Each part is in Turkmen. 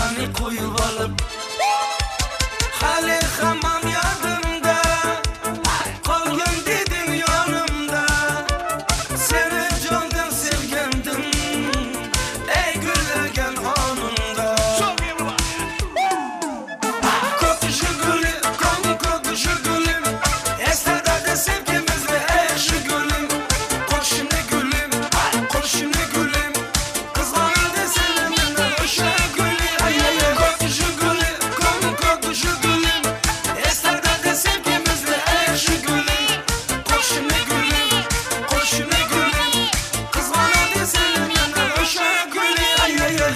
Ýakany koýup alyp. Hali hamam ýadymda, Galgyn diýdiň ýanymda. Seni jandan sevgendim, Eý güllegen anymda. Kök jiguli, kom kök jiguli, Esnedede sevgimizi ey jiguli. Koşunu gülüm, koşunu gülüm, Kızganadı seni menden hoşa gülü. Ay ay ay. Kök jiguli, kom kök jiguli, Esnedede sevgimizi ey jiguli. Koşunu gülüm, koşunu gülüm, Kızganadı seni menden hoşa gülü. Ay ay ay.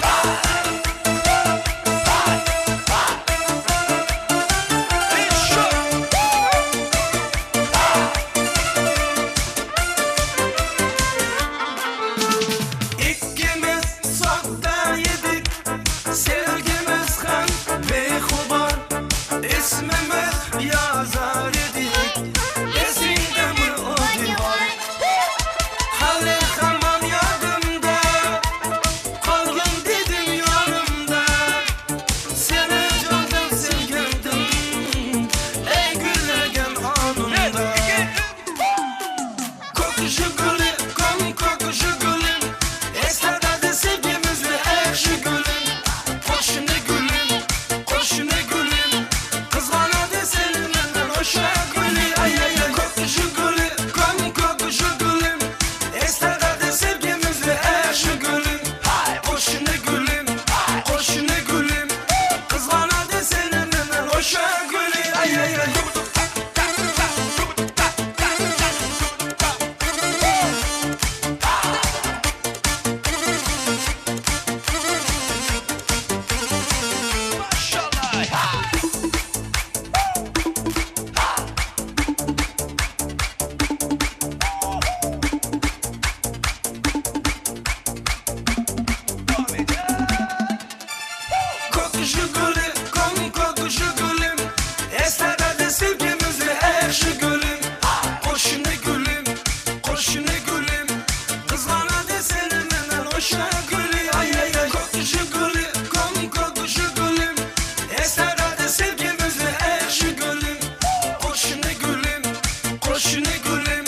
Ikkimiz sotda edik, Sevgimiz ham bexubar, Ismimiz yozar edik, Esingdami o devor? Hali hamon yodimda, Qolgin dedim yonimda. Seni jondan sevgandim, Ey gullagan onimda. Ko'k jiguli, kom ko'k jiguli, Eslatadi sevgimizni ey jiguli. Qo'shni gulim, qo'shni gulim, Qizg'anadi seni mendan o'sha guli. Ay ay ay. Ko'k jiguli, kom ko'k jiguli, Eslatadi sevgimizni ey jiguli. Qo'shni gulim, qo'shni gulim, Qizg'anadi seni mendan o'sha guli. Ay ay ay. Kök jiguli, kom kök jiguli, Eslatadi sevgimizni ey jiguli. Qo'shni gulim, qo'shni gulim, Qizg'anadi seni mendan o'sha guli. Ay ay ay. Kök jiguli, kom kök jiguli, Eslatadi sevgimizni ey jiguli. Qo'shni gulim, qo'shni gulim,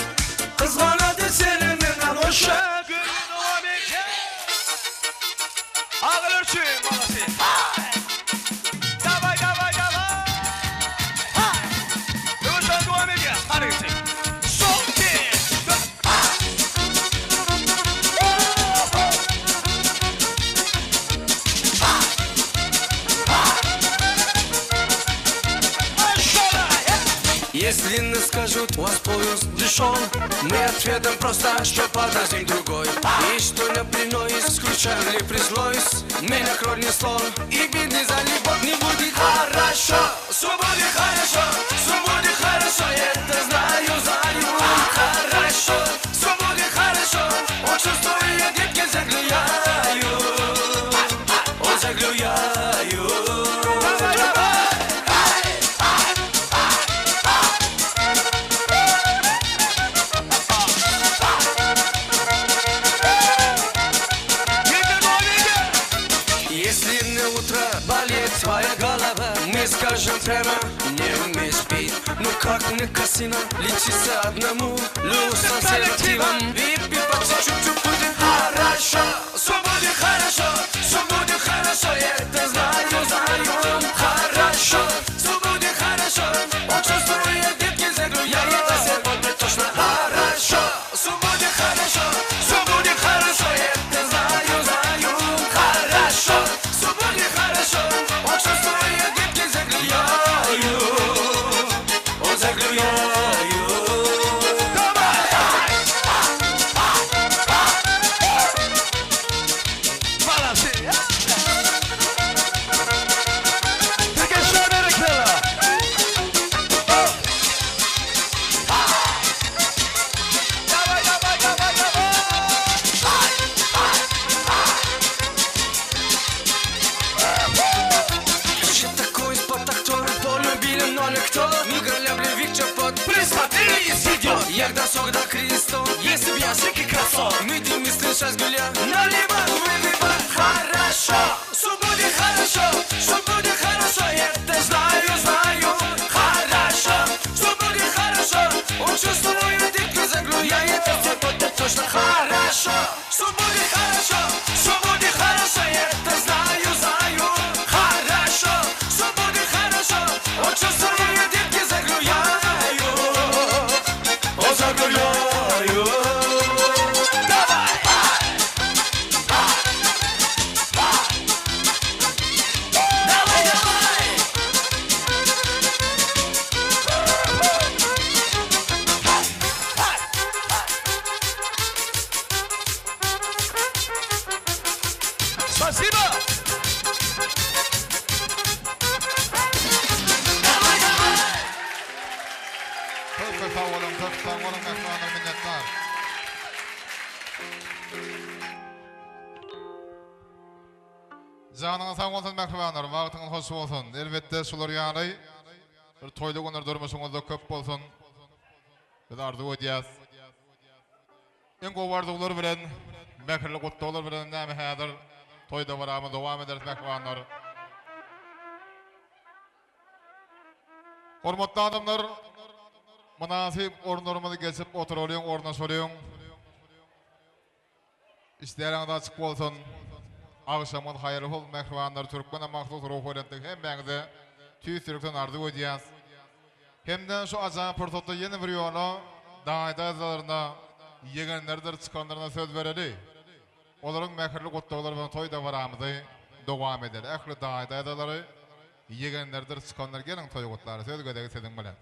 Qizg'anadi seni mendan o'sha guli. Agyl ölçüm, молодцы. Давай, давай, давай. Öwüşen dowam edýär. Hadi gitsin. Sol, bir, dört. Если не скажут, у вас поезд дошел, Мы ответим просто, что подождем другой. И что не приносит, скучали пришлось, Мы накроем стол, и бедный заливок не будет хорошо. Все будет хорошо, все будет хорошо, это знаю, знаю. Хорошо, все будет хорошо, он чувствую, я детки заглюяю. Он заглюяю. Давай, давай. Yeter dowam edýär. Если на утро болит твоя голова, Мы скажем прямо, не умеешь пить. Ну как на касино, лечиться одному, Люс консервативом, Выпей по чуть-чуть, будет хорошо. Все будет хорошо, все будет хорошо, я это знаю, знаю. Хорошо, все будет хорошо, он чувствую, я детки заглю, я это сегодня точно хорошо. Все будет хорошо, все будет хорошо, я это знаю, знаю. Хорошо, все будет хорошо, он чувствую, я детки заглюяю. Он заглюяю. Давай. Молодцы. Tirkeşler berekella. Давай, давай, давай, давай. Что такое спартактор, полюбили, но никто Не граляли Виктор под Присмотрели сидел. Ягда согда Кристо, если б я сики красо Мы дым слышать гуля, наливай, выпивай. Хорошо, все будет хорошо. Janyňyz sag bolsun mähribanlar, wagtyňyz hoş bolsun. Elbetde şular ýaly bir toýly günler durmuşyňyzda köp bolsun. Biz arzuw edýäs. Iň gowy arzuwlar bilen, mähirli gutlaglar bilen näme häzir toý dabaramyzy dowam ederis mähribanlar. Hormatly adamlar, mynasyp orunlarymyzy geçip oturalyň, ornaşalyň. Işleriňiz açyk bolsun. Agşamyňyz haýyrly bolsun mähribanlar Türkmene mahsus ruhubelentlik hemmäňize tüýs ýürekden arzuw edýäs. Hemde şu ajaýyp pursatda ýene bir ýola daýy-daýzalaryna, ýegenleridir çykanlaryna söz bereli. Olaryň mähirli gutlaglary bilen toý dabaramyzy dowam edeli. Ähli daýy-daýzalary, ýegenleridir çykanlar geliň toý gutlara söz gezegi siziň bilen.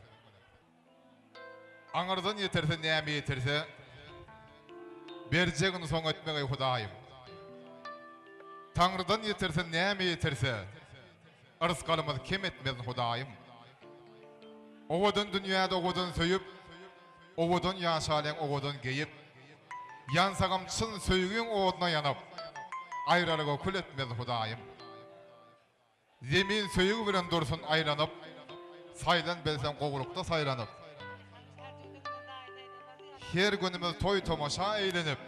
Aňyrdan ýetirse näme ýetirse, Berjegini soň etmegeý Hudaýym. Taňrydan ýetirse näme ýetirse, Yrsgalymyzy kem etmezin Hudaýym. Owadan dünýäde owadan söýüp, Owadan ýaşalyň owadan geýip, Ýansagam çyn söýgiň oduna ýanyp, Aýralyga kül etmezin Hudaýym. Zemin söýgi bilen dursun aýlanyp, Saýlan bilseň gowulykda saýlanyp. Her günümiz toý-tomaşa eýlenip,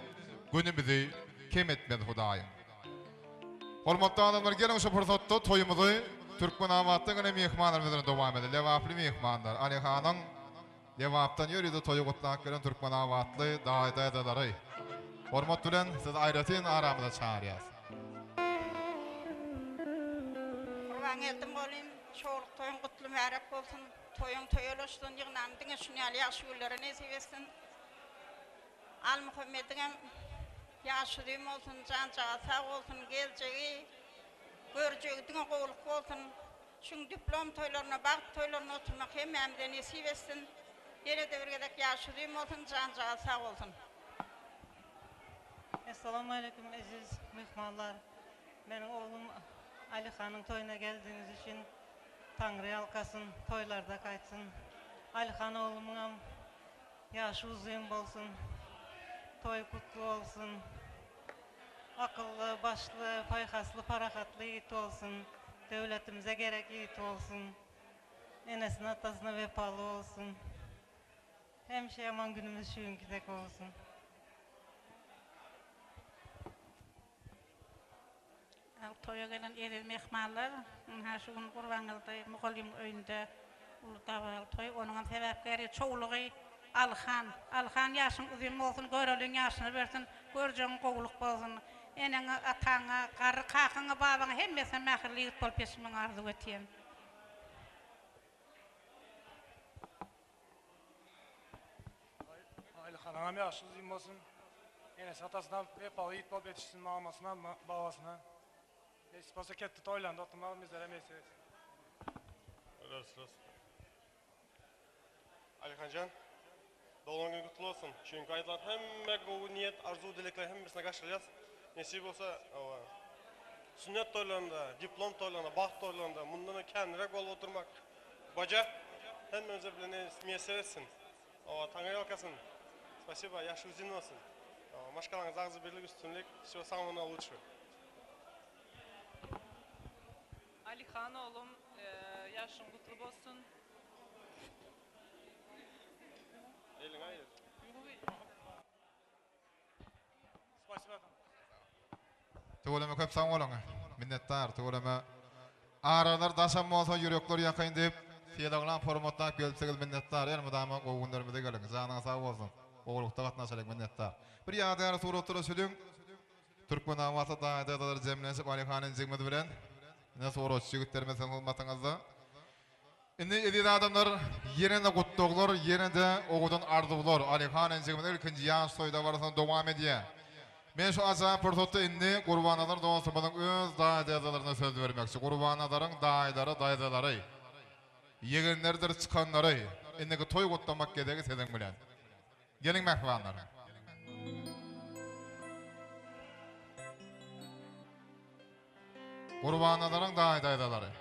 Günümizi kem etmez Hudaýym. Hormatly adamlar geliň şu pursatda toýumyzy Türkmenabatdan gelen myhmanlarymyz bilen dowam edeli. Lebaply myhmanlar, Alyhanyň Lebapdan ýörite toýy gutlap gelen türkmenabatly daýy-daýzalary hormat bilen sizi aýratyn aramyza çagyrýas. Gurbangeldi mugallym, şowluk toýuň gutly mübärek bolsun! Toýuň toýa ulaşsyn, ýygnanyň diňe şuny ýaly ýagşy günlere nesip etsin! Almuhammediňem ýaşy uzyn bolsun, jan-jagy sag bolsun, geljegi, görjegi diňe gowulyk bolsun! Şuň diplom toýlaryna, bagt toýlaryna oturmak hemmämize nesip etsin. Ýene-de bir gezek ýaşy uzyn bolsun, jan-jagy sag bolsun. Essalamualeýkum eziz myhmanlar. Meniň oglum Alyhanyň toýuna geldigiňiz üçin Taňry ýalkasyn, toýlarda gaýtsyn. Alyhan oglumyňam ýaşy uzyn bolsun, toýy gutly bolsun. Akylly, başly, paýhasly, parahatly ýigit bolsun. Döwletimize gerek ýigit bolsun. Enesine, atasyna wepaly bolsun. Hemişe ýaman günümiz şu günki dek bolsun. Toýa gelen eziz myhmanlar, ynha şu gün Gurbangeldi mugallymyň öýünde uly dabaraly toý, onuňam sebäpkäri çowlugy Alyhan. Alyhan ýaşyň uzyn bolsun, göreliň ýaşyny bersin, görjegiň gowulyk bolsun. Eneňe, ataňa, garry kakaňa, babaňa hemmesine mähirli ýigit bolup ýetişmegiňi arzuw etýän. Alyhanyňam ýaşy uzyn bolsun. Enesi atasynam wepaly ýigit bolup ýetişsin mamasyna, babasyna. Nesip bolsa ketde toýlanda oturmagy bizlere nesip etsin. Ras ras. Alyhanjan, doglan gün gutly bolsun. Çünki aýdylan hemme gowy niýet, arzuw dilekler hemmesine gaşylýas. Nesip bolsa, hawa. Sünnet toýlarynda, diplom toýlarynda, bagt toýlarynda mundan-da känräk bolup oturmak bajar. Hemmämize bile miýesser etsin. Hawa, Taňry ýalkasyn. Spasiba, ýaşy uzyn bolsun. Hawa, maşgalaňyzda agzybirlik, üstünlik, wsýo samono lutşe. Alihan oglum ýaşyň gutly bolsun. Eliňi aýyr. Tüweleme köp sag boluň. Minnetdar tüweleme. Aralar daşam bolsa ýürekler ýakyn diýip sylaglap hormatlap gelipsiňiz minnetdar elmydama gowy günlerimize geliň janyňyz sag bolsun gowulykda gatnaşalyň minnetdar. Bir ýadygär suratlara düşeliň. Türkmenabatly daýy-daýzalar jemlenşip Alyhan injigimiz bilen ine suratçy ýigitlerimiz siziň hyzmatyňyzda. Indi eziz adamlar ýene-de gutlaglar, ýene-de owadan arzuwlar Alyhan injigimiz ilkinji ýaş toý dabarasyny dowam edýär. Men şu ajaýyp pursatda indi Gurbannazar dostumyzyň öz daýy-daýzalaryna söz bermekçi. Gurbannazaryň daýylary, daýzalary, ýegenleridir çykanlary, indiki toý gutlamak gezegi siziň bilen. Geliň mähribanlar. Gurbannazaryň daýy-daýzalary.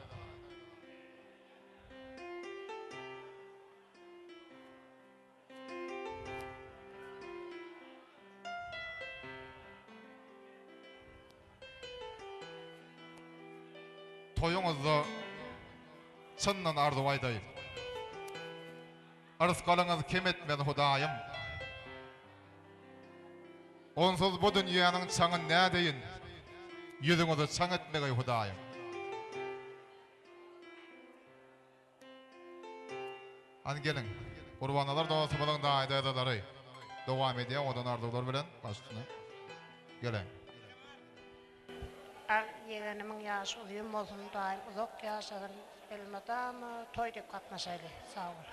toýuňyzda çyndan arzuw aýdaýyn. Yrsgalyňyz kem etmez Hudaýym. Onsuz bu dünýäniň çaňyn nädeýin, Ýüzüňizi çaň etmegeý Hudaýym. Hany geliň. Gurbannazar dostumyzyň daýy-daýzalary dowam edýär owadan arzuwlar bilen baş üstüne. Geliň. Al ýegenimiň ýaşy uzyn bolsun daýym uzak ýaşasyn elmydama toý dek gatnaşaýly sag bol.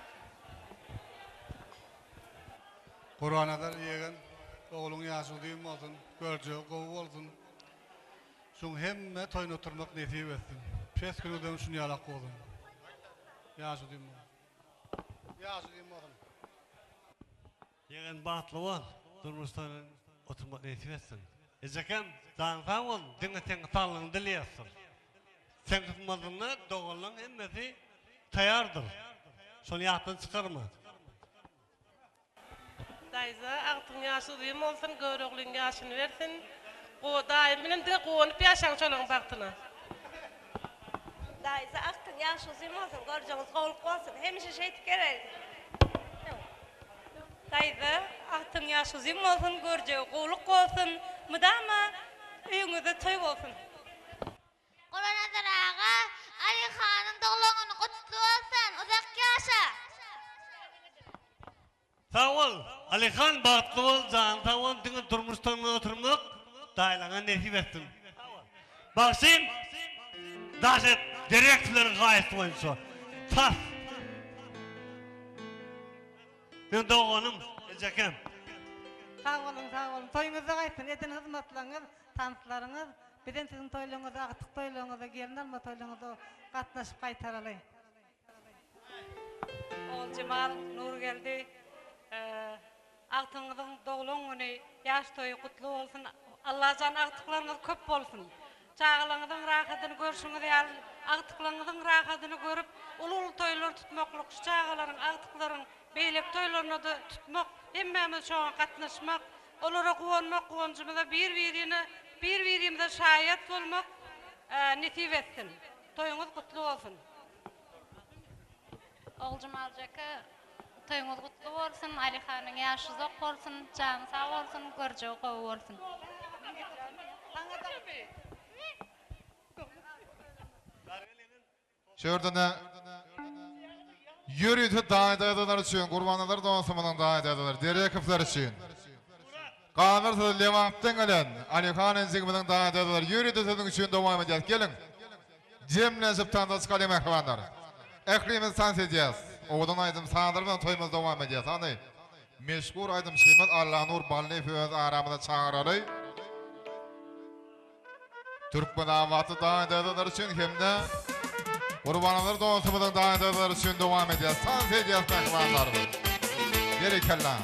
Gurbannazar ýegen ogluň ýaşy uzyn bolsun görjegi gowy bolsun şuň hemme toýuna oturmak nesip etsin pes günüňizem şun ýalak bolsun ýaşy uzyn bolsun ýaşy uzyn bolsun. Ýegen bagtly bol, durmuş toýuna oturmak nesip etsin. Ejekem janyň sag bolsun, diňe seň saglygyňy dileýäsdir. Seň kysmatyňda doganlaň hemmesi taýardyr. Şony ýatdan çykarma. Daýza agtyň ýaşy uzyn bolsun Göroglyň ýaşyny bersin Gowy daýym bilen diňe guwanyp ýaşaň şolaň bagtyna. Daýza agtyň ýaşy uzyn bolsun görjegiňiz gowluk bolsun hemişe şeýdip geläýiň. Daýza agtyň ýaşy uzyn bolsun görjegi gowluk bolsun mydama öýüňizde toý bolsun. Gurbannazar aga, Alyhanyň doglan güni gutly bolsun, uzak ýaşa! Sag bol Alyhan bagtly bol janyň sag bol diňe durmuş toýuňda oturmak daýylaňa nesip etsin bagşym daş et direktorlaryň haýyşty boýunça tas meň doganym ejekem. Sag boluň sag boluň toýuňyzda gaýtsyn eden hyzmatlaryňyz tanslaryňyz bizem siziň toýlaryňyza agtyk toýlaryňyza gelin alma toýlaryňyza gatnaşyp gaýtaraly. Oguljemal Nurgeldi agtygyňyzyň doglan güni ýaş toýy gutly bolsun Allajan agtyklaryňyz köp bolsun çagalaryňyzyň rahadyny görşüňiz ýaly agtyklaryňyzyň rahadyny görüp uly uly toýlar tutmaklyk şu çagalaryň agtyklaryň beýleki toýlarynada tutmak hemmämiz şoňa gatnaşmak olara guwanmak guwanjymyza bir birine bir birimize şaýat bolmak nesip etsin toýuňyz gutly bolsun. Oguljemal jeke toýuňyz gutly bolsun Alyhanyň ýaşy uzak bolsun jany sag bolsun görjegi gowy bolsun. Şu ýerde-de ýörite daýy-daýzalar üçin, Gurbannazar dostumyzyň daýy-daýzalary, Derekowlar üçin. Galar sözi Lebapdan gelen Alyhan injigimiziň daýy-daýzalary ýörite siziň üçin dowam edýär. Geliň, jemlenşip tansa çykalyň mähribanlar. Ählimiz tans edýäs. Owadan aýdym-sazlar bilen toýumyzy dowam edýäs. Hany, meşhur aýdymçymyz Allanur Ballyýewi öz aramyza çagyraly. Türkmenabatly daýy-daýzalar üçin hem-de Gurbannazar dostumyzyň daýy-daýzalary üçin dowam edýär. Tans edýäs mähribanlar. Berekella.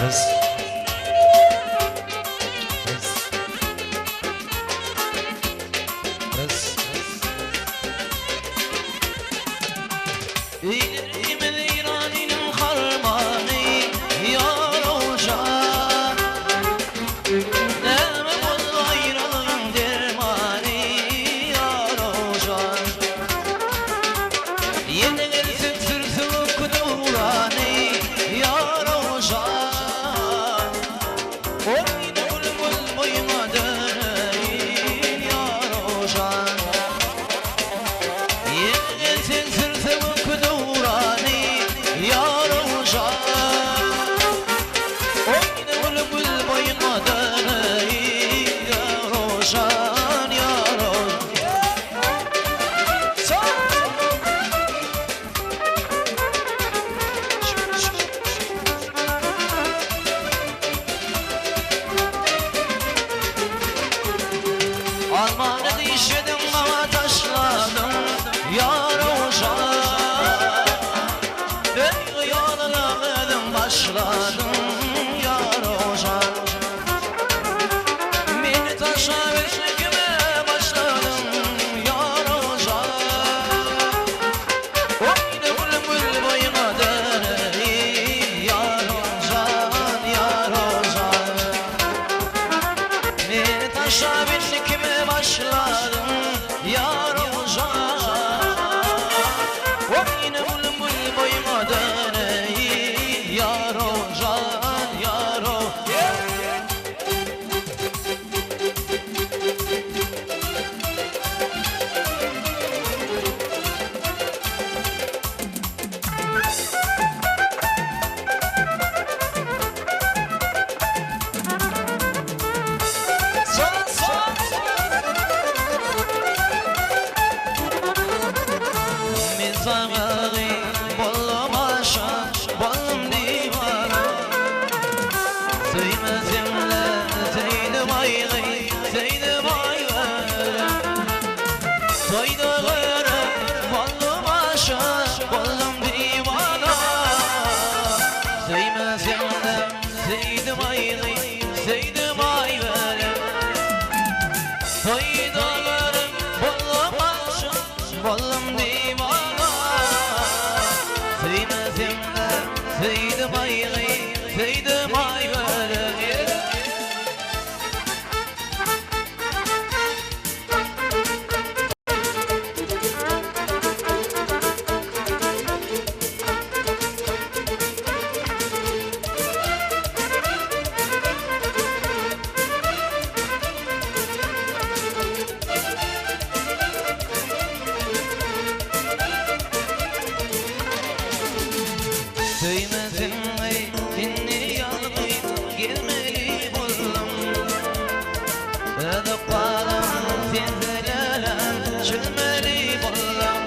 Res. Res. Res. başladyň ýarojan Meni taşlap indi kime başladyň ýarojan Oýna gülüm gül boýuňa döneýin ýarojan ýarojan Meni taşlap indi kime başladyň ýarojan Oýna gülüm gül boýuňa döneýin ýarojan ýaro. Men saňa boldum aşyk, boldum diwana. Söýmeseň-de söýdüm aýgy, söýdüm aýgy. Toýda görüp boldum aşyk, boldum diwana. Söýmeseň-de söýdüm aýgy, söýdüm aýgy. Toýda görüp boldum aşyk, boldum diwana. Söýmeseň-de söýdüm aýgy, söýdüm aýgy. Söýmeseň indi ýalňyz gezmeli boldum. Öz ykbalym sensiz çözmeli boldum.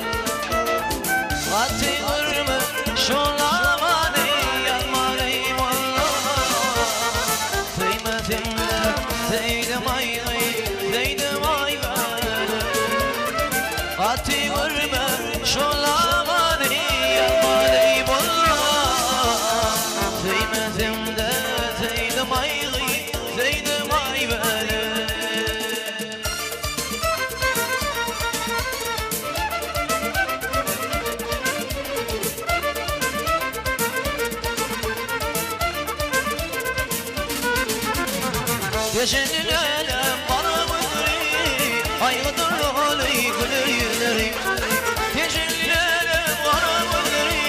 Gaty görme şol amany ýazmaly boldum. Söýmeseň-de söýdüm aýgy, söýdüm aýgy. Gaty görme şol amany ýazmaly boldum. Söýmeseň-de söýdüm aýgy, söýdüm aýgy. Tejenlilere gara gözleri, Aýgydyr oly güler ýüzleri. Tejenlilere gara gözleri,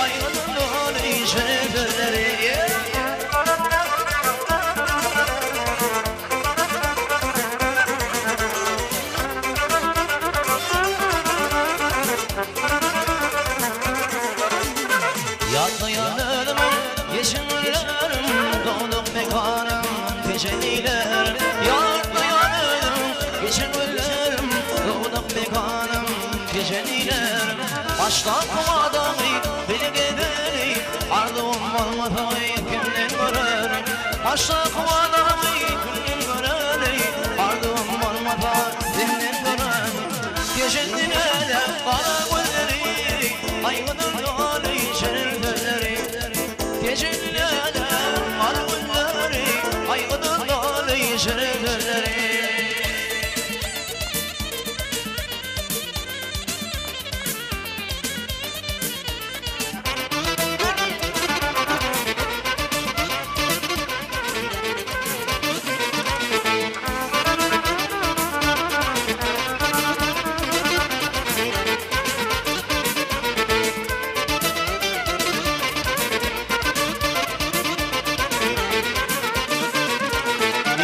Aýgydyr oly şirin sözleri. Ýatlaýan özümiň geçen günlerim, Dogduk mekanym Tejeniler. Ýatlaýan özümiň geçen günlerim, Dogduk mekanym Tejeniler. Başlap wadamy bile gezeli, Arzuwym bolmasa kimden görer. Başlap wadamy kimden göreli, Arzuwym bolmasa senden görer. Tejeniler gara gözleri, Aýgydyr ýaly şirin sözleri. Tejeniler gara gözleri, Aýgydyr ýaly şirin sözleri.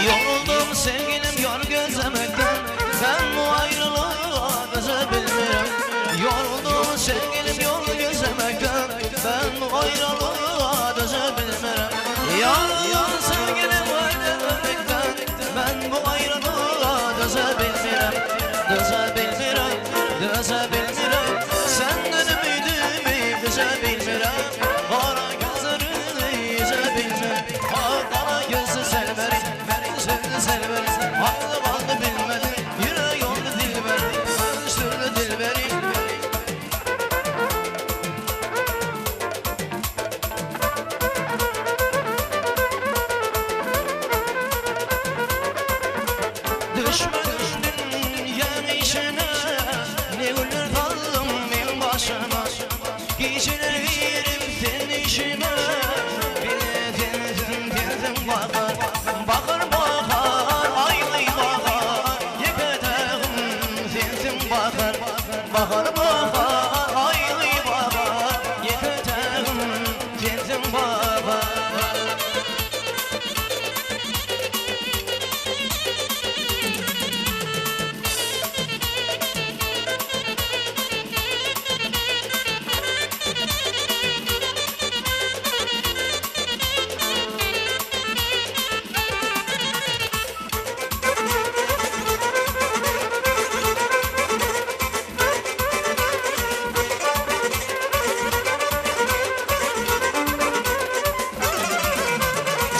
Yoruldum sevgilim yar gözlemekten Ben bu ayrılığa dözebilmirem Yoruldum sevgilim yol gözlemekten Ben bu ayrılığa dözebilmirem Yar yar sevgilim gözlemekten Ben bu ayrılığa dözebilmirem Dözebilmirem, dözebilmirem Senden ümidimi üzebilmirem Kara gözlerini yüzebilmirem Kara gözlü selberi, sözlü selberi Aklı kaldı bilmedi, yürek oldu dilberi Karıştırdı dilberi. Gijeler girip sen düşüme Bile sensiň sensiň bahar Bahar bahar aýly bahar Ýeke tägim sensiň bahar Bahar bahar aýly bahar Ýeke tägim sensiň bahar.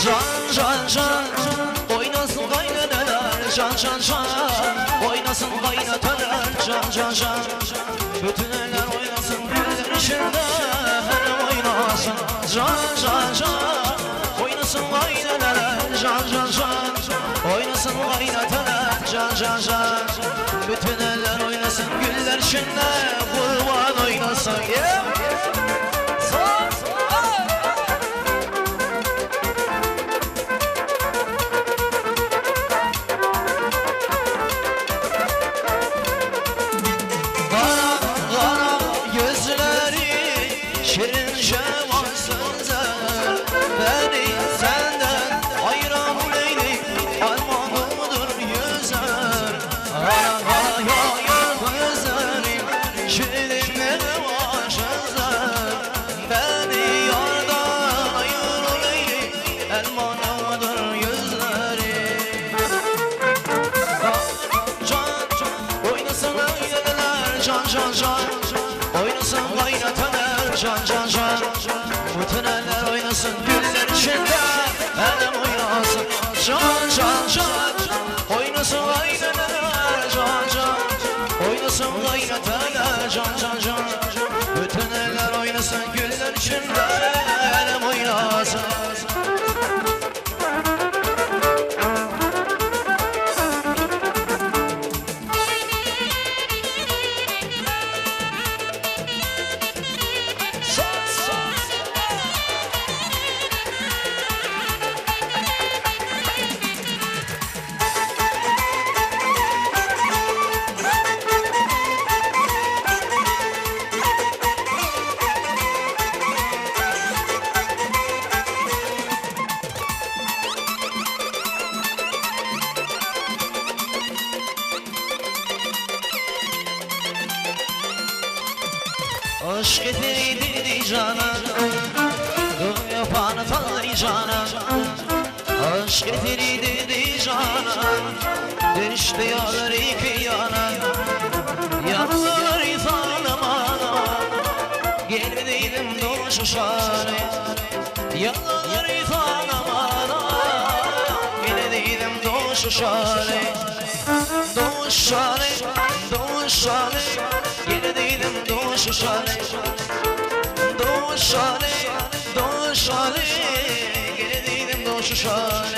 Jan jan jan oýnasyn gaýneneler Jan jan jan oýnasyn gaýnatalar Jan jan jan bütün eller oýnasyn Güller içinde hem oýnasyn Jan jan jan oýnasyn gaýneneler Jan jan jan oýnasyn gaýnatalar Jan jan jan bütün eller oýnasyn Güller içinde gurban oýnasyn Yeah! Gara gara gözleri şirin şeval sözler Beni senden ayıran leyli armağanıdır yüzler Gara gara gözleri şirin şeval sözler Beni yardan ayırır leyli elmanıdır yüzleri Can oynasın aileler can can can Oynasın kaynatalar can can can Bütün eller oynasın güller içinde Elem oynasın can can can Oynasın aileler can can Oynasın kaynatalar can can can Bütün eller oynasın güller içinde Elem oynasın. Aşk getirdi cana Yapanı tanrı cana Aşk getirdi cana Düştü yollar iki yana Yanlar tanımana Gelmediydim doğuşuşanı Yanlar tanımana Gelmediydim doğuşuşanı Doğuşanı Doğuşanı Gelmediydim doğuşuşanı Doğuşanı Doğuşanı Gelmediydim doğuşuşanı.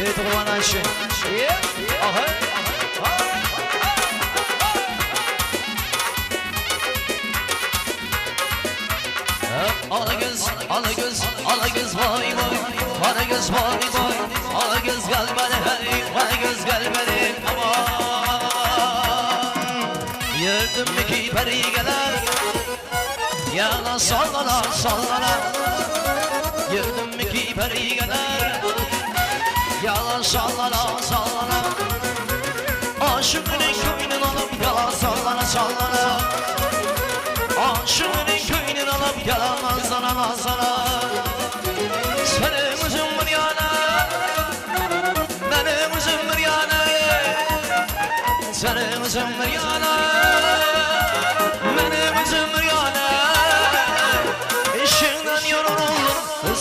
Evet Kurban Ayşe. Yeah. Aha. Ala göz, ala göz, ala göz vay vay, kara göz vay vay, ala göz gel bana hey, kara göz gel bana aman. Yürüdüm ki peri gelir, yana sallana sallana. Yürüdüm ki peri gelir, yalan sallana sallana. Aşıkın köyünün alıp yalan sallana sallana. Aşığının köyünün alıp yalan nazana nazana.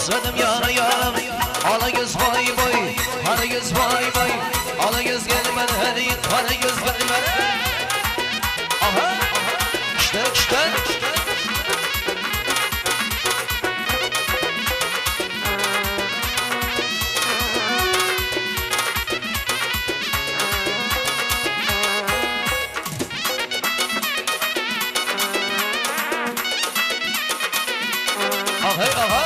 Özledim yara yara Ala göz vay vay Kara göz vay vay Ala göz gelmedi hadi Kara göz gelmedi Aha İşte işte Aha aha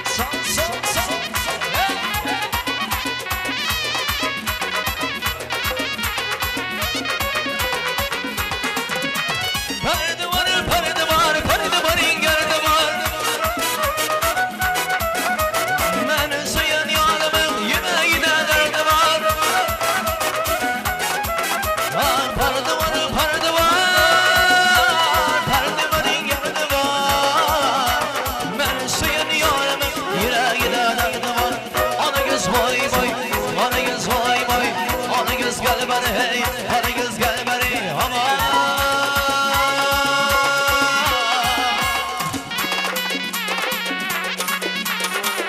Sağ sağ sağ Hey! Perde var, perde var, perde var, ingerde var. Meni söyen yarımın yüreğine derdi var. Var, perde var, perde var, perde var, ingerde var. Meni söyen yarımın yüreğine derdi var. Ana göz vay vay, ana göz vay vay, ana göz gel beni hey, ana göz gel beni aman.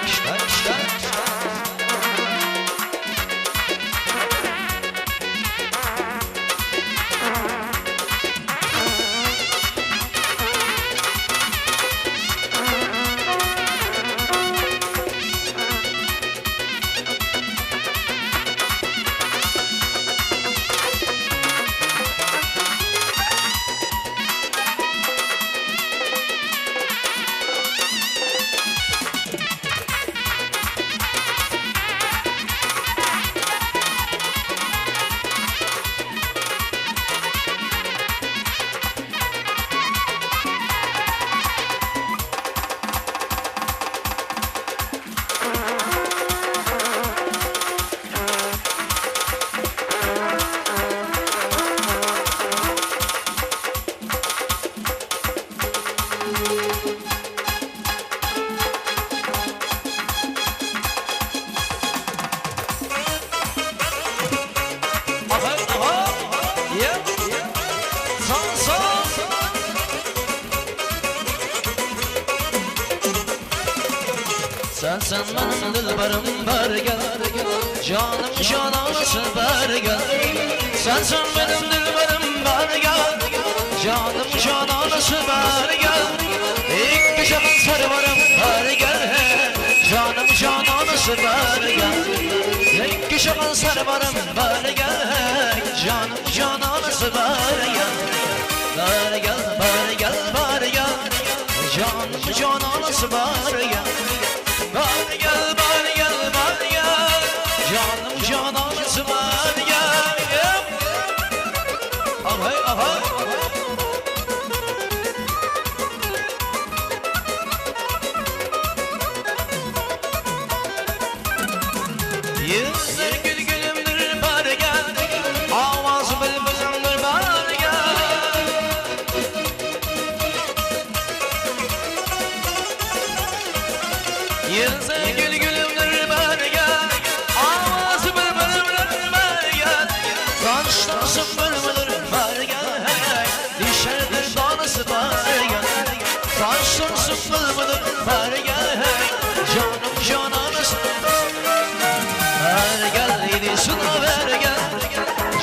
İşte işte. Aha aha. Yeah. Sağ sağ. Sensin benim dilberim ber gel Canım cananası ber gel Sensin benim dilberim ber gel Canım cananası ber gel İlk gecenin servarım ber gel Canım cananası ber gel İlk gecenin servarım ber gel Canım cananası ber gel Ber gel ber gel ber gel Canım cananası ber gel Bar gel, bar gel, bar gel Canım cananası bar gel Ahay ahay Yüzler gül gülümdür bar gel Avaz bülbülümdür bar gel Yüzü gül gülümdür bar gel Avazı bülbülümdür bar gel Saçlar sümbülümdür bar gel Dişlerdir danası bar gel Saçlar sümbülümdür bar gel Canım cananası Ver gel yedisine ver gel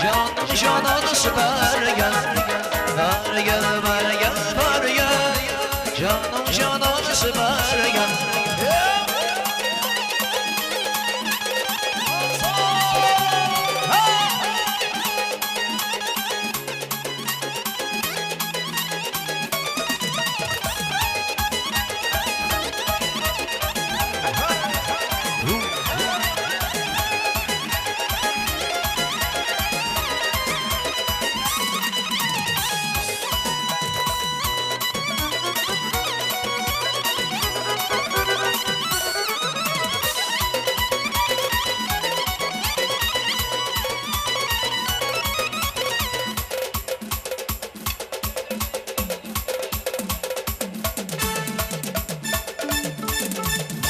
Canım cananası ver gel Ver gel ver gel ver gel Canım cananası ver gel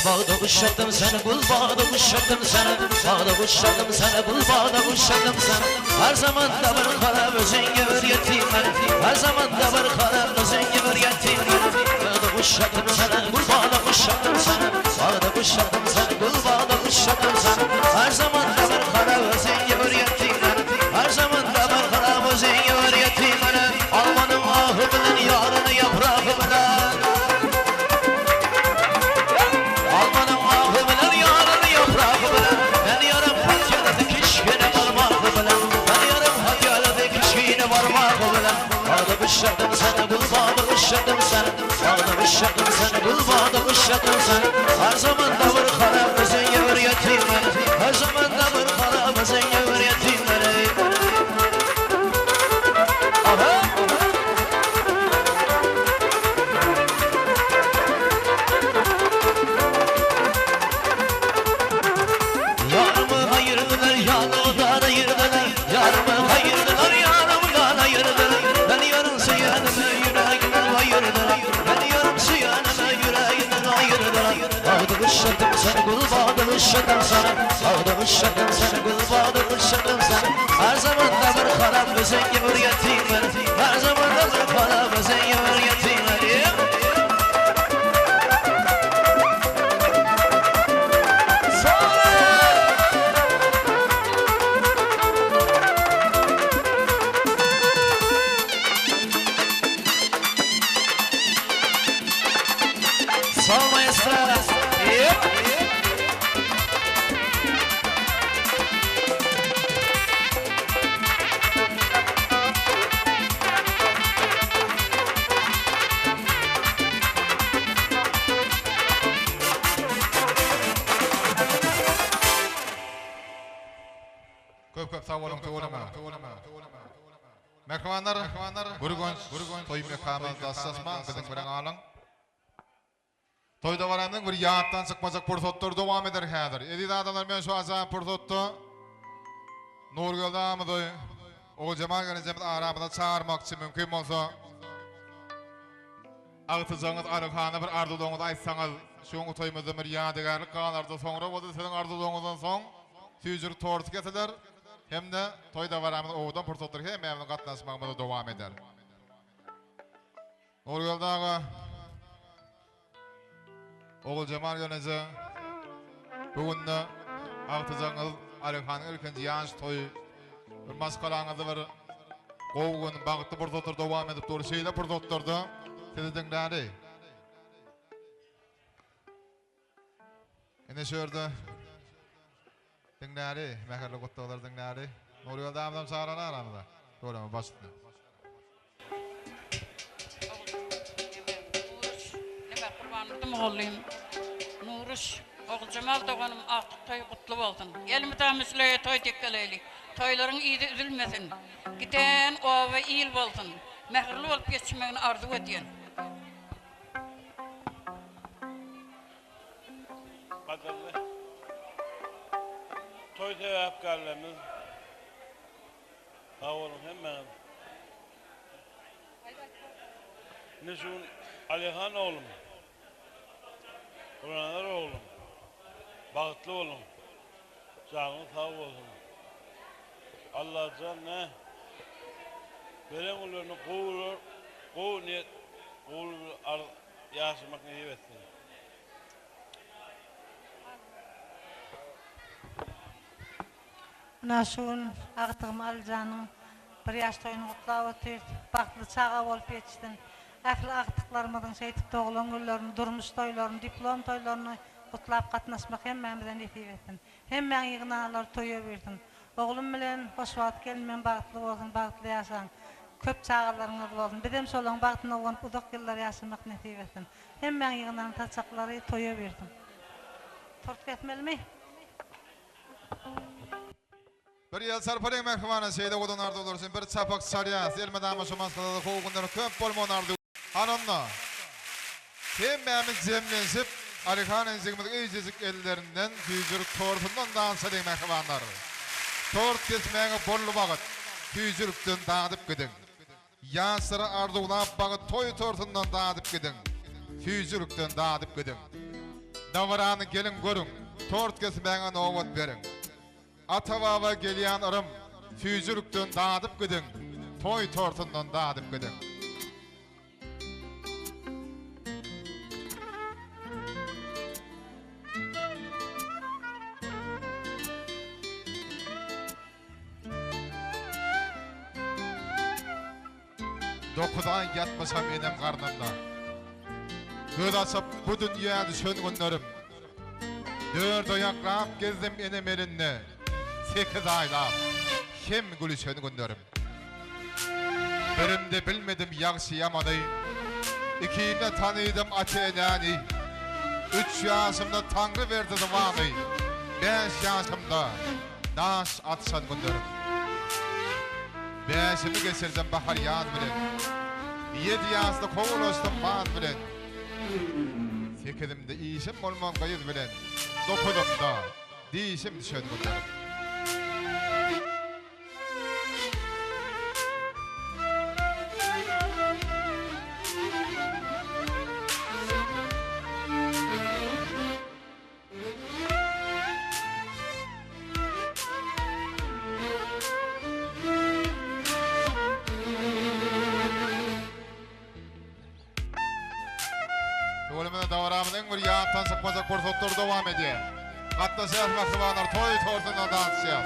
Bagda guşadym seni gül bagda guşadym seni Bagda guşadym seni gül bagda guşadym seni Her zamanda bir garap özüňe öwretdim meni Her zamanda bir garap özüňe öwretdim meni Bagda guşadym seni gül bagda guşadym seni Bagda guşadym seni gül bagda guşadym seni Her zamanda bir garap özüňe öwretdim meni Her zamanda bir garap özüňe öwretdim meni Almanyň ahy bilen ýaryny ýapragy bilen Almanyň ahy bilen ýaryny ýapragy bilen Men ýarym hat ýazdy kiçgine barmagy bilen Men ýarym hat ýazdy kiçgine barmagy bilen Bagda guşadym seni gül bagda guşadym seni Bagda guşadym seni gül bagda guşadym seni Her zamanda bir harap özüňe bir ýetim meni Her zamanda bir harap özüňe bir ýetim meni Aha! Ýarymy aýyrdylar, ýanymdan aýyrdylar, Ýarymy aýyrdylar, ýanymdan aýyrdylar, Men ýarym söýenimi ýüregimden aýyrdylar, Men ýarym söýenimi ýüregimden aýyrdylar. Bagda guşadym seni, gül bagda guşadym seni, Bagda guşadym seni, gül bagda guşadym seni, Her zamanda bir harap özüňe öwretdiň meni, Her zamanda bir harap özüňe öwretdiň meni. Sol maestro. Yep. Köp köp sag boluň tüweleme. Mähribanlar, Gürgenç toý mekamyz daşlaşmaň biziň bilen galyň. Toý dabaramyzyň bir ýatdan çykmajak pursatlary dowam eder häzir. Eziz adamlar men şu ajaýyp pursatda Nurgeldi agamyzy, Oguljemal gelnejemizi aramyza çagyrmakçy mümkin bolsa. Agtyjagyňyz Aryhana bir arzuwlaryňyzy aýtsaňyz, şu günki toýumyzdan bir ýadygärlik galardy, soňra bolsa siziň arzuwlaryňyzdan soň süýjülik torty kesiler hem-de toý dabaramyz owadan pursatlar hemmämiziň gatnaşmagymyzda dowam eder. Nurgeldi aga, Oguljemal gelneje, bu günde agtyjagyňyz Aryhanyň ilkinji ýaş toýy, bir maşgalaňyzda bir gowy gün, bagtly pursatlar dowam edip dur. Şeýle pursatlarda sizi diňläli. Ine şu ýerde diňläli, mähirli gutlaglary diňläli. Nurgeldi agamyzam çagyrany aramyza. Şöyle baş üstüne. Nuruş, neme Gurbandurdy mugallym, Nuruş, Oguljemal doganym agtyk toýy gutly bolsun. Elmydama şuleýe toý tekgeleýli. Toýlaryň yzy üzülmesin. Giden oba il bolsun. Mähirli bolup ýetişmegini arzuw edýän. Gadyrly toý sebäpkärlerimiz Sag boluň hemmäňiz. Indi şu gün Alyhan oglum, Gurnazar oglum, bagtly boluň. Janyňyz sag bolsun. Allajan ne beren günlerini gowy gowy niýet, gowy bir arz ýaşamak nesip etsin. Muna şu gün agtygym Alyjanyň bir ýaş toýuny gutlap otyrys. Bagtly çaga bolup ýetişsin. Ähli agtyklarymyzyň şeýdip doglan günlerini, durmuş toýlaryny, diplom toýlaryny gutlap gatnaşmak hemmämize nesip etsin. Hemmäň ýygnanlary toýa buýrsyn. Oglum bilen hoşwagt gelnimem bagtly bolsun, bagtly ýaşaň. Köp çagalaryňyz bolsun. Bizem şolaň bagtyna guwanyp uzak ýyllar ýaşamak nesip etsin. Hemmäň ýygnan saçaklary toýa buýrsyn. Tort kesmelimi? Bir ýyl sarpalyň mähribana şeýle owadan arzuwlar üçin bir çapak çalýas elmydama şu maşgalada gowy günleriň köp bolmagyny arzuw Hany onda hemmämiz jemlenşip Alyhan injigimiziň eýjejik ellerinden süýjülik tortundan dansalyň mähribanlar Tort kesmäge boldy wagt süýjülikden dadyp gidiň Ýaşlara arzuwlap bagyt toý tortundan dadyp gidiň süýjülikden dadyp gidiň. Dabarany geliň görüň, tort kesmäge nobat beriň. Ata-baba gelýän yrym, süýjülikden dadyp gidiň, toý tortundan dadyp gidiň. Dokuz aý ýatmyşam enem garnynda. Göz açyp bu dünýä düşen günlerim. Dört aýaklap gezdim enem elinde. Sekiz aýlap hem gülüşen günlerim. Birimde bilmedim ýagşy-ýamany, Ikimde tanydym ata-enäni. Üç ýaşymda Taňry berdi zybany, Bäş ýaşymda daş atyşan günlerim. Bäşimi geçirdim bahar-ýaz bilen, Ýedi ýaşda kowalaşdym baz bilen. Sekizimde işim bolman gyz bilen, Dokuzymda dişim düşen günlerim. Tüweleme dabaramyzyň bir ýatdan çykmajak pursatlary dowam edýär. Gatnaşýas mähribanlar toý tortunda dansýas.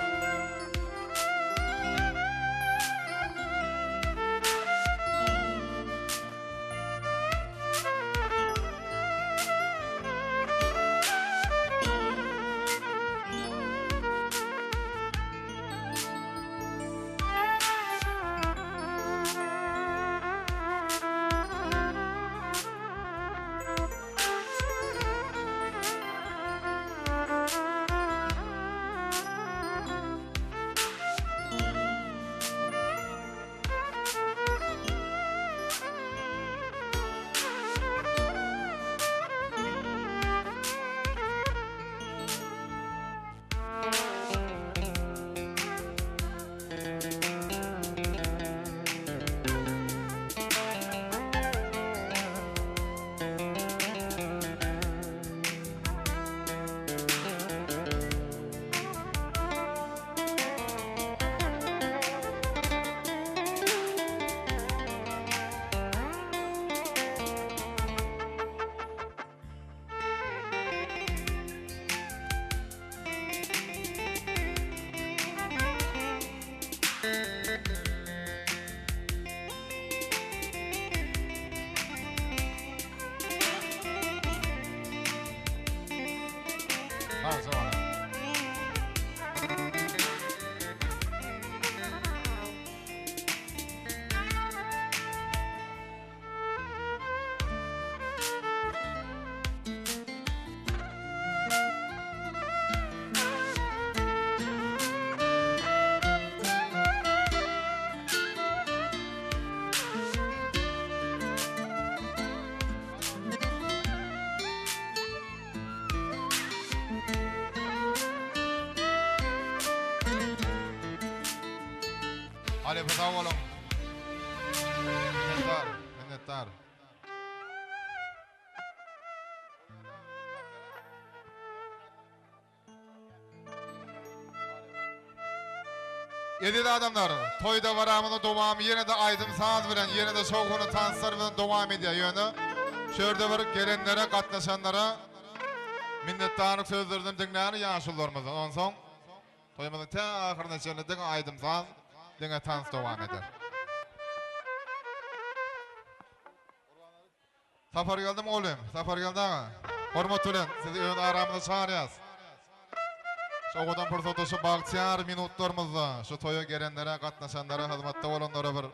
Halypa sag boluň. Minnetdar, minnetdar. Eziz adamlar, toý dabaramyzyň dowamy ýene-de aýdym-saz bilen, ýene-de şowhunly tanslar bilen dowam edýär. Ýöne şu ýerde bir gelenlere, gatnaşanlara minnetdarlyk sözlerini diňläli ýaşulularymyzdan. Onsoň toýumyzyň tä ahyryna çenli diňe aýdym-saz, diňe tans dowam eder. Sapargeldi mugallym, Sapargeldi aga, hormat bilen sizi öz aramyza çagyrýas. Şu owadan pursatda, şu bagtyýar minutlarymyzda şu toýa gelenlere, gatnaşanlara, hyzmatda bolanlara bir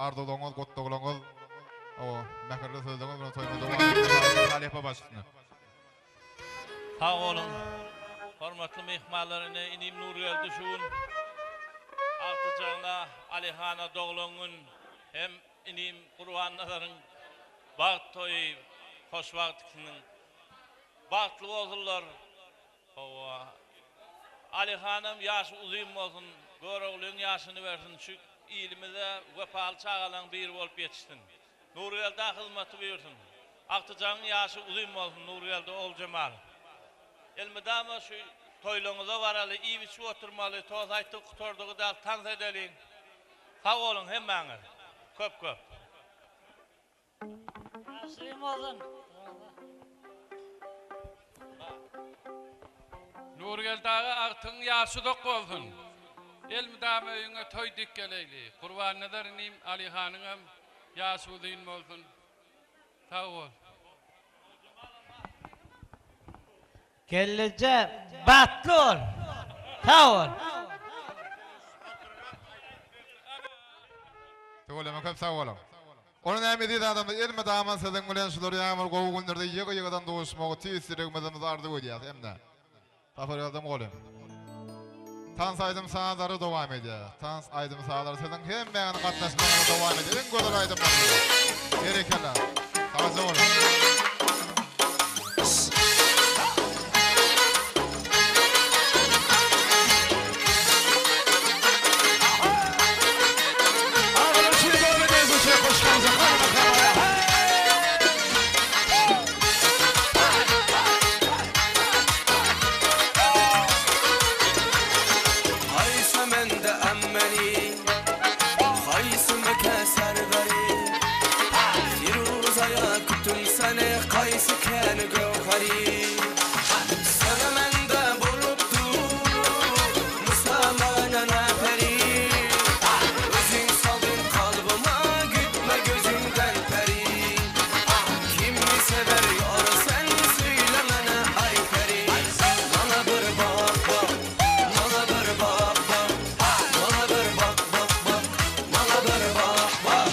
arzuwlaryňyz, gutlaglaryňyz, hawa, mähirli sözleriňiz bilen toýumyzy dowam etdirmäge halypa baş üstüne. Sag boluň, hormatly myhmanlar, ine inim Nurgeldi şu gün agtyjagyna Alyhana doglan gün hem Inim Gurbannazaryň bagt toýy hoşwagt ikisiniň bagtly bolsunlar hawa Alyhanam ýaşy uzyn bolsun Göroglyň ýaşyny bersin şu ilimize wepaly çagalaň biri bolup ýetişsin Nurgeldä hyzmaty buýursyn agtyjagyň ýaşy uzyn bolsun Nurgeldi Oguljemal. Elmydama şu toýlaňyza baraly, iýip-içip oturmaly, tost aýtdyk gutardygy däl, tans edeliň. Sag boluň hemmäňiz. Köp köp. Ýaşyň bolsun. Nurgeldi aga agtygyň ýaşy uzak bolsun. Elmydama öýüňe toý dik geleýli. Gurbannazar inim Alyhanyňam ýaşy uzyn bolsun. Sag bol. Gelneje bagtly bol. Sag bol. Tüweleme köp sag boluň. Ony näme eziz adamlar elmydama siziň bilen şular ýaly bir gowy günlerde ýygy ýygydan duşmagy tüýs ýüregimizden arzuw edýäs hemde Sapargeldi mugallym. Tans aýdym sazlary dowam edýär. Tans aýdym sazlary siziň hemmäňiziň gatnaşmagyňyzda dowam edýär. Iň gözel aýdymlar. Berekella. Sagja boluň. Haýsy mende emmeli, Haýsy meke serweri, Firuzaýa kütüm seni, Kaýsy käni göwheri. Sana mende bolup dur, Musa mana näperi. Özüň saldyň kalbyma, Gitme gözümden peri. Kimi sever ýar sen söýle mene aý peri. Maňa bir bak bak, maňa bir bak bak, maňa bir bak bak bak, maňa bir bak bak.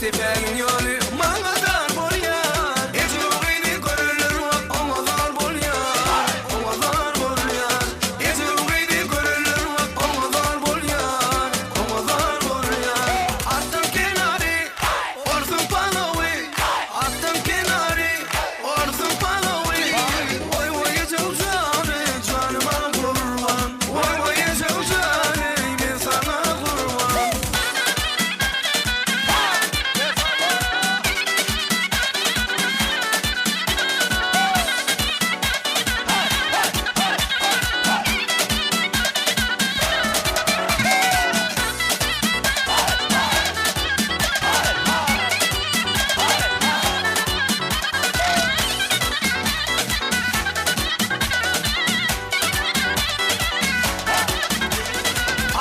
Depäniň ýoly maňa dar bolýar. Eje gyzy görenler wah oňa zar bolýar, oňa zar bolýar. Eje gyzy görenler wah oňa zar bolýar, oňa zar bolýar. Atdan kenary, orsuň palawy, atdan kenary, orsuň palawy. Oý oý ejew jany, janyma gurban. Oý oý ejew jany, men saňa gurban.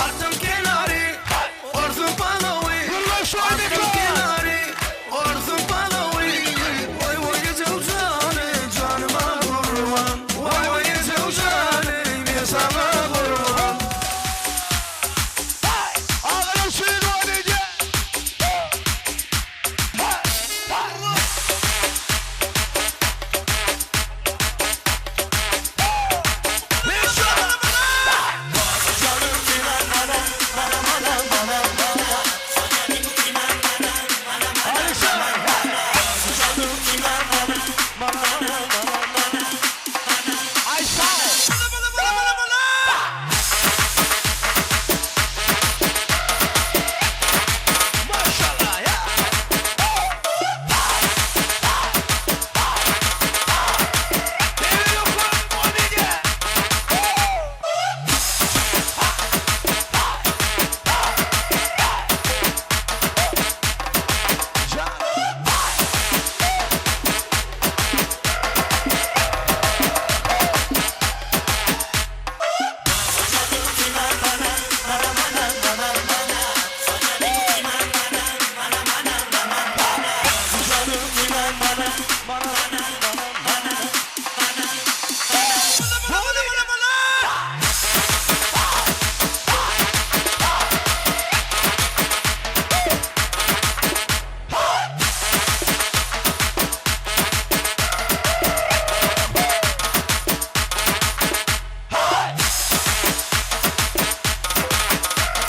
Attım kenary, orsun palawy. Attım kenary, orsun palawy. Oý oý ejew jany, janyma gurban. Oý oý ejew jany, men saňa gurban.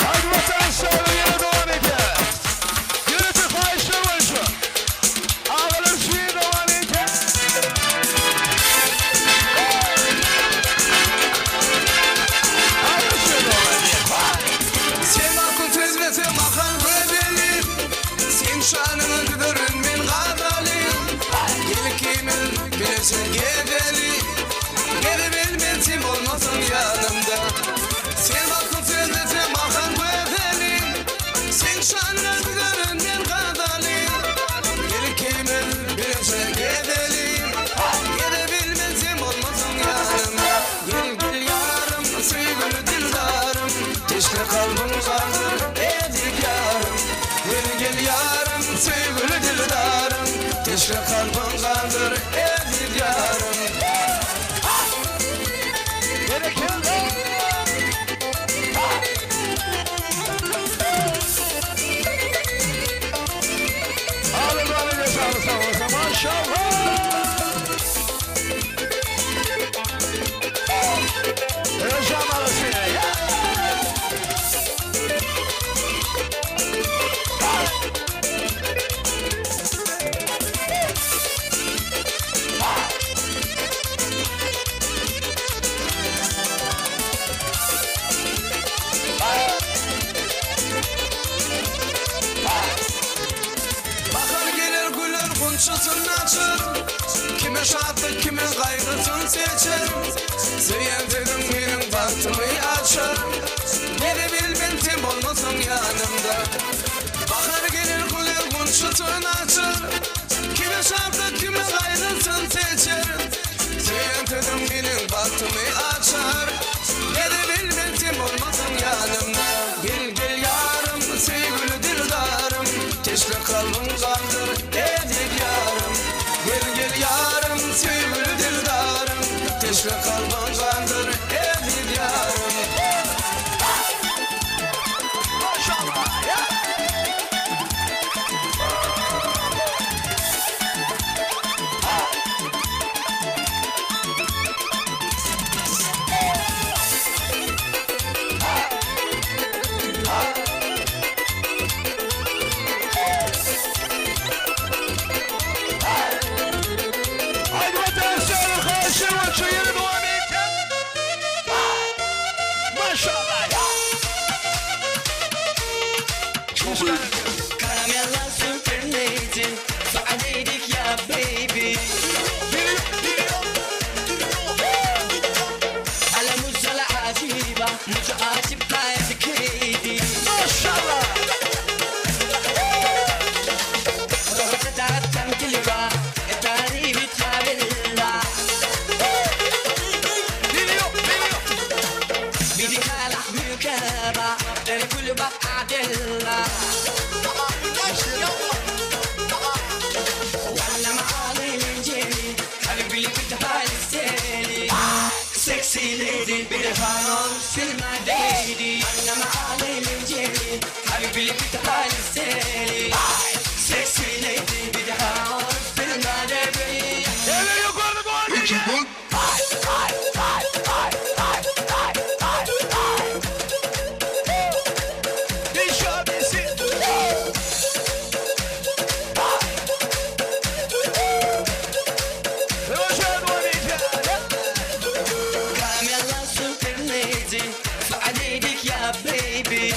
Haydi vatan sağlığı yere devam ediyor. Yürütü fahişler boyunca. Ağalar suyu devam ediyor. Sen akıl tezlese makan gözelim Sen şanını düdürün men gazalim Gel kimin bilese gezeli Geri bilmezim olmasın yanımda Sen akıl tezlese makan gözelim Sen şanını düdürün men gazalim Gel kimin bilese gezeli Geri bilmezim olmasın yanımda Gel gel yarım söygülü dildarım Teşne kalbim kaldır ezik yarım Gel gel yarım söygülü dildarım Teşne kalbim kaldır ezik yarım Alın alın sağ sağ olsun maşallah. Özlem arasıyla ya. Bahar gelir güller gunçasını açar Kime şatlık kime gaygısın seçer Söyen dedim benim bahtımı açar Geri bilmedim olmasın yanımda Bahar gelir güller gunçasını açar Kime şatlık kime gaygısın seçer Söyen dedim benim bahtımı açar Geri bilmedim olmasın yanımda Gel gel yarım sevgili dildarım Teşne kalbim kaldır ezik yarım Gel gel yarım sevgili dildarım Teşne kalbim kaldır ezik yarım Maşallah ya. lady Bir house my lady أنا الإنجيلي حبيبي بتعالي السيلي Sexy lady Bir house my lady Eller yukarıda doğan Kamera super lady فعليك يا بيبي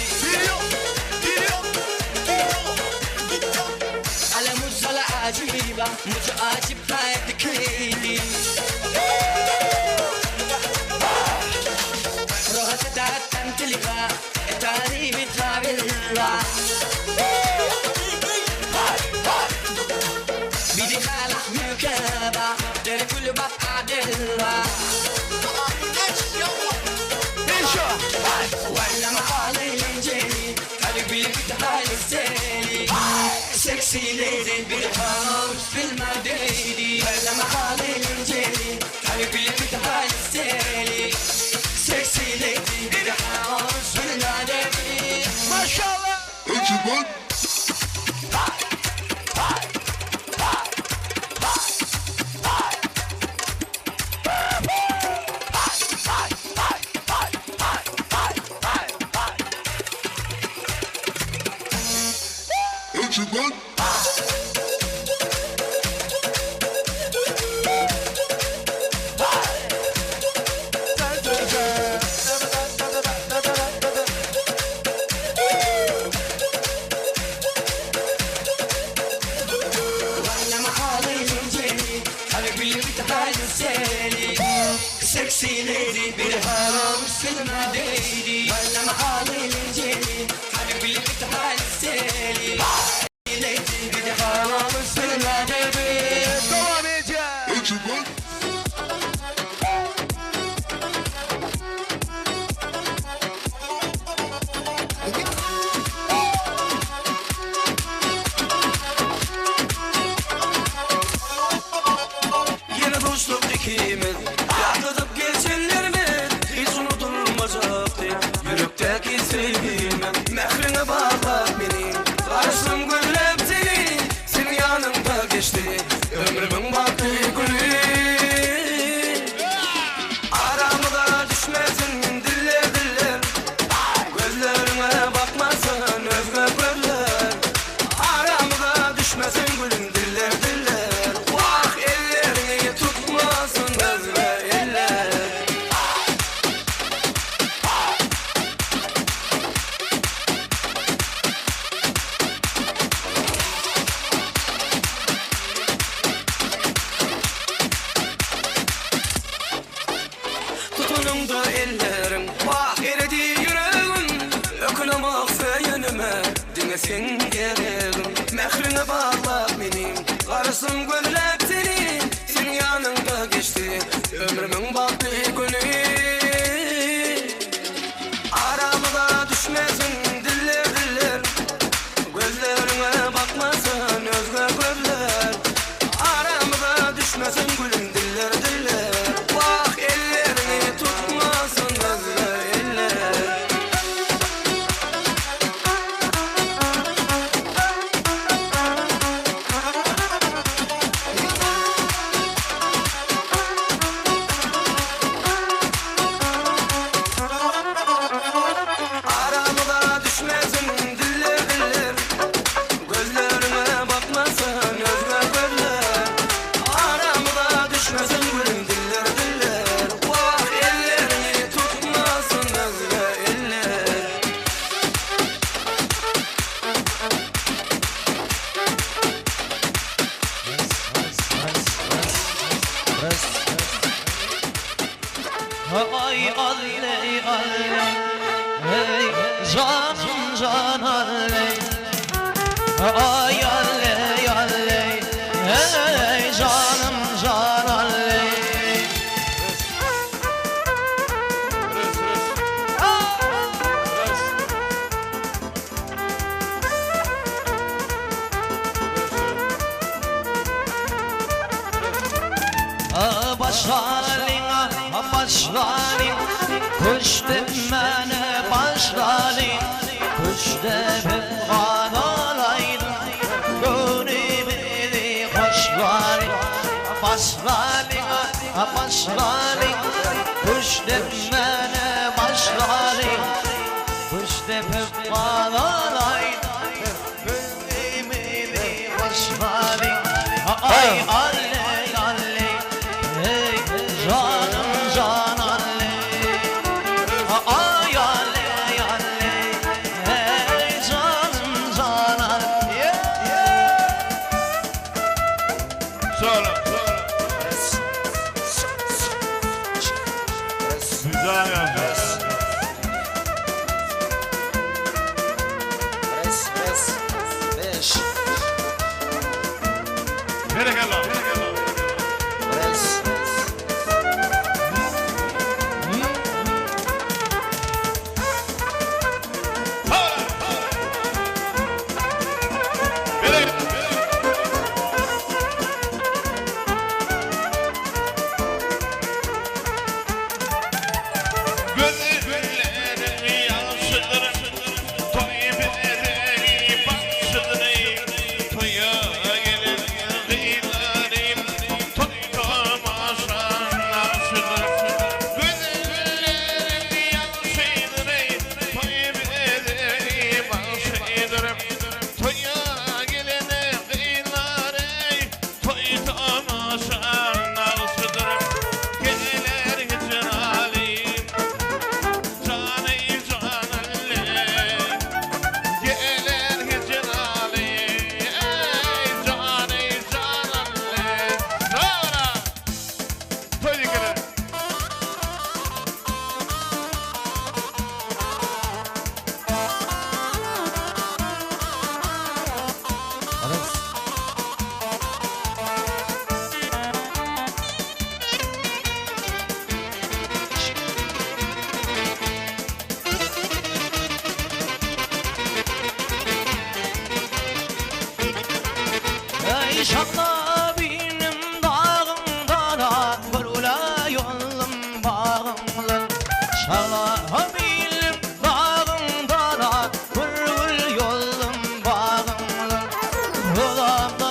على مجزلة عجيبة مش عاجب حياتك ليلي رغت تعتم تلغى تعليمي تابلة بدي خالح مكابة دير كل بقى دلة ولا معالي الانجيلي قلبي بتعالي السيلي سكسي ليدي بالهاوس في المديني ولا معالي الانجيلي قلبي بتعالي السيلي سكسي ليدي بالهاوس في المديني ما شاء الله ولا معالي الانجيلي قلبي بتعالي السيلي سكسي ليدي بالهاوس في المديني ولا معالي الانجيلي قلبي بتعالي السيلي ليدي بالهاوس في المديني Yine dostluk ikimiz Yakıtıp geçenlerimiz Hiç unutulmayacaktı Yürekteki sevgimiz Mehrine bağla beni Karıştım güllep seni Senin yanında geçti Ömrümün baktı gülü Aramıza düşmesin diller diller Gözlerine bakmasın özge gözler Aramıza düşmesin gülüm diller diller Vah ellerini tutmasın özge eller Tutunumda ellerim Vah eridi yüreğim Ökünem söylenime Dinlesin gereğim Mehrine bağla benim Karısım gözlep seni Senin yanında geçti Ömrümün baktı günü Aramıza düşmesin diller diller Gözlerine bakmasın özge gözler Aramıza düşmesin gülüm diller diller Vah ellerini tutmasın özge eller Aramıza düşmesin diller diller Gözlerine bakmasın özge gözler Aramıza düşmesin gülüm diller diller Vah ellerini tutmasın özge eller Ay alley alley Hey canım can alley Ay alley alley Hey canım can alley Başlarına başlarına. Küşdepmäne başlalyň, Küşdepip gazalaýdyň, Göwnümizi hoşlalyň, Başlalyň, başlalyň, Küşdepmäne başlalyň, Küşdepip gazalaýdyň, Göwnümizi hoşlalyň, Aý, alle, alle, Eý, janym, jan alle, Aý, alle, alle, Eý, janym, jan alle. Solo. Res, res, beş. Berekella. Res. Gözleriň ýagşydyr, toý bezegi bagşydyr, toýa gelen gyzlarym toý tomaşa nagşydyr. Gözleriň ýagşydyr, toý bezegi bagşydyr, toýa gelen gyzlarym toý tomaşa nagşydyr. Geler hijralim, jany janally, geler hijralim, jany janally. Sara! Toý dikeler. Ey şalla benim dağımdan Gürüle yolum bağımdan Şalla benim dağımdan Gürül yolum bağımdan Ulan.